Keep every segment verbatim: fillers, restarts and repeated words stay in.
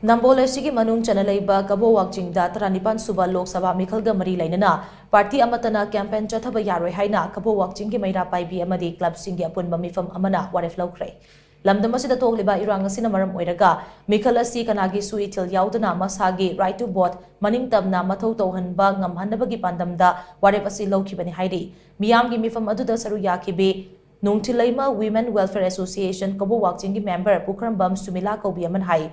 ꯅꯝꯕꯣꯜ ꯑꯁꯤꯒꯤ ꯃꯅꯨꯡ ꯆꯟꯅ ꯂꯩꯕ ꯀꯕꯣ ꯋꯥꯛꯆꯤꯡꯗ ꯇꯔꯥꯅꯤꯄꯥꯟ ꯁꯨꯕ ꯂꯣꯛ ꯁꯚꯥ ꯃꯤꯈꯜꯒ ꯃꯔꯤ ꯂꯩꯅꯅ ꯄꯥꯔꯇꯤ ꯑꯃꯠꯇꯅ ꯀꯦꯝꯄꯦꯟ ꯆꯠꯊꯕ ꯌꯥꯔꯣꯏ ꯍꯥꯏꯅ ꯀꯕꯣ ꯋꯥꯛꯆꯤꯡꯒꯤ ꯃꯩꯔꯥ ꯄꯥꯏꯕꯤ ꯑꯃꯗꯤ ꯀ꯭ꯂꯕꯁꯤꯡꯒꯤ ꯑꯄꯨꯟꯕ ꯃꯤꯐꯝ ꯑꯃꯅ ꯋꯥꯔꯦꯞ ꯂꯧꯈ꯭ꯔꯦ꯫ ꯂꯝꯗꯝ ꯑꯁꯤꯗ ꯊꯣꯛꯂꯤꯕ ꯏꯔꯥꯡ ꯑꯁꯤꯅ ꯃꯔꯝ ꯑꯣꯏꯔꯒ ꯃꯤꯈꯜ ꯑꯁꯤ ꯀꯅꯥꯒꯤꯁꯨ ꯏꯊꯤꯜ ꯌꯥꯎꯗꯅ ꯃꯁꯥꯒꯤ right to vote ꯃꯅꯤꯡꯇꯝꯅ ꯃꯊꯧ ꯇꯧꯍꯟꯕ ꯉꯝꯍꯟꯅꯕꯒꯤ ꯄꯥꯟꯗꯝꯗ ꯋꯥꯔꯦꯞ ꯑꯁꯤ ꯂꯧꯈꯤꯕꯅꯤ ꯍꯥꯏꯔꯤ꯫ ꯃꯤꯌꯥꯝꯒꯤ ꯃꯤꯐꯝ ꯑꯗꯨꯗ ꯁꯔꯨꯛ ꯌꯥꯈꯤꯕꯤ ꯅꯣꯡꯊꯤꯜꯂꯩꯃ Women Welfare Association ꯀꯕꯣ ꯋꯥꯛꯆꯤꯡꯒꯤ ꯃꯦꯝꯕꯔ ꯄꯨꯈ꯭ꯔꯝꯕꯝ ꯁꯨꯃꯤꯂꯥ ꯀꯧꯕꯤ ꯑꯃꯅ ꯍꯥꯏ,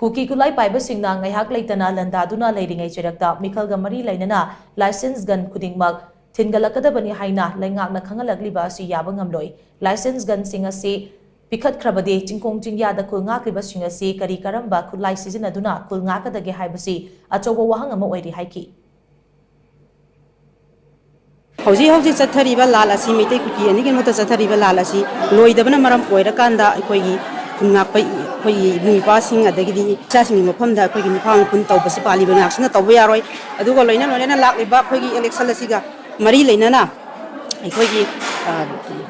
ꯀꯨꯀꯤ ꯈꯨꯠꯂꯥꯏ ꯄꯥꯏꯕꯁꯤꯡꯅ ꯉꯥꯏꯍꯥꯛ ꯂꯩꯇꯅ ꯂꯥꯟꯗꯥꯗꯨꯅ ꯂꯩꯔꯤꯉꯩ ꯆꯩꯔꯛꯇ ꯃꯤꯈꯜꯒ ꯃꯔꯤ ꯂꯩꯅꯅ license gun ꯈꯨꯗꯤꯡꯃꯛ ꯊꯤꯟꯒꯠꯂꯛꯀꯗꯕꯅꯤ ꯍꯥꯏꯅ ꯂꯩꯉꯥꯛꯅ ꯈꯪꯍꯜꯂꯛꯂꯤꯕ ꯑꯁꯤ ꯌꯥꯕ ꯉꯝꯂꯣꯏ꯫ License gunꯁꯤꯡ ꯑꯁꯤ ꯄꯤꯈꯠꯈ꯭ꯔꯕꯗꯤ ꯆꯤꯡꯈꯣꯡ ꯆꯤꯡꯌꯥꯗ ꯈꯨꯜ ꯉꯥꯛꯂꯤꯕꯁꯤꯡ ꯑꯁꯤ ꯀꯔꯤ ꯀꯔꯝꯕ ꯈꯨꯠꯂꯥꯏ ꯁꯤꯖꯤꯟꯅꯗꯨꯅ ꯈꯨꯜ ꯉꯥꯛꯀꯗꯒꯦ ꯍꯥꯏꯕꯁꯤ ꯑꯆꯧꯕ ꯋꯥꯍꯪ ꯑꯃ ꯑꯣꯏꯔꯤ ꯍꯥꯏꯈꯤ꯫ ꯍꯧꯖꯤꯛ ꯍꯧꯖꯤꯛ ꯆꯠꯊꯔꯤꯕ ꯂꯥꯟ ꯑꯁꯤ, ꯃꯩꯇꯩ ꯀꯨꯀꯤ ꯑꯅꯤꯒꯤ ꯃꯔꯛꯇ ꯆꯠꯊꯔꯤꯕ ꯂꯥꯟ ꯑꯁꯤ ꯂꯣꯏꯗꯕꯅ ꯃꯔꯝ ꯑꯣꯏꯔꯀꯥꯟꯗ ꯑꯩꯈꯣꯏꯒꯤ ꯈꯨꯟ ꯉꯥꯛꯄ ꯑꯩꯈꯣꯏꯒꯤ ꯏꯕꯨꯡ ꯏꯄ꯭ꯋꯥꯁꯤꯡ, ꯑꯗꯒꯤꯗꯤ ꯏꯆꯥꯁꯤꯡꯒꯤ ꯃꯐꯝꯗ ꯑꯩꯈꯣꯏꯒꯤ ꯃꯤꯐꯥ ꯃꯄꯨꯟ ꯇꯧꯕꯁꯤ ꯄꯥꯜꯂꯤꯕ ꯉꯥꯛꯁꯤꯅ ꯇꯧꯕ ꯌꯥꯔꯣꯏ꯫ ꯑꯗꯨꯒ ꯂꯣꯏꯅ ꯂꯣꯏꯅꯅ ꯂꯥꯛꯂꯤꯕ ꯑꯩꯈꯣꯏꯒꯤ election ꯑꯁꯤꯒ ꯃꯔꯤ ꯂꯩꯅꯅ ꯑꯩꯈꯣꯏꯒꯤ, ꯑ,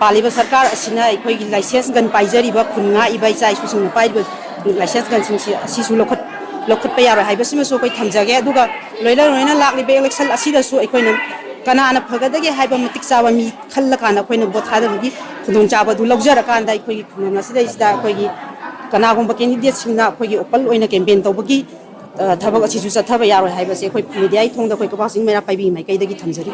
ꯄꯥꯜꯂꯤꯕ ꯁꯔꯀꯥꯔ ꯑꯁꯤꯅ ꯑꯩꯈꯣꯏꯒꯤ license gun ꯄꯥꯏꯖꯔꯤꯕ ꯈꯨꯟ ꯉꯥꯛꯏꯕ ꯏꯆꯥ ꯏꯁꯨꯁꯤꯡꯅ ꯄꯥꯏꯔꯤꯕ license gunꯁꯤꯡꯁꯤ ꯑꯁꯤꯁꯨ ꯂꯧꯈꯠ-, ꯂꯧꯈꯠꯄ ꯌꯥꯔꯣꯏ ꯍꯥꯏꯕꯁꯤꯃꯁꯨ ꯑꯩꯈꯣꯏ ꯊꯝꯖꯒꯦ꯫ ꯑꯗꯨꯒ ꯂꯣꯏꯅ ꯂꯣꯏꯅ ꯂꯥꯛꯂꯤꯕ election ꯑꯁꯤꯗꯁꯨ ꯑꯩꯈꯣꯏꯅ ꯀꯅꯥꯅ ꯐꯒꯗꯒꯦ ꯍꯥꯏꯕ ꯃꯇꯤꯛ ꯆꯥꯕ ꯃꯤ ꯈꯜꯂꯀꯥꯟꯗ ꯑꯩꯈꯣꯏꯅ vote ꯊꯥꯗꯕꯒꯤ ꯈꯨꯗꯣꯡꯆꯥꯕ ꯑꯗꯨ ꯂꯧꯖꯔꯀꯥꯟꯗ ꯑꯩꯈꯣꯏꯒꯤ ꯈꯨꯡꯒꯪ ꯑꯁꯤꯗꯩꯁꯤꯗ ꯑꯩꯈꯣꯏꯒꯤ ꯀꯅꯥꯒꯨꯝꯕ candidateꯁꯤꯡꯅ ꯑꯩꯈꯣꯏꯒꯤ open ꯑꯣꯏꯅ campaign ꯇꯧꯕꯒꯤ, ꯑ, ꯊꯕꯛ ꯑꯁꯤꯁꯨ ꯆꯠꯊꯕ ꯌꯥꯔꯣꯏ ꯍꯥꯏꯕꯁꯦ ꯑꯩꯈꯣꯏ mediaꯒꯤ ꯊꯣꯡꯗ ꯑꯩꯈꯣꯏ ꯀꯛꯋꯥ ꯆꯤꯡ ꯃꯩꯔꯥ ꯄꯥꯏꯕꯤ ꯃꯥꯏꯀꯩꯗꯒꯤ ꯊꯝꯖꯔꯤ꯫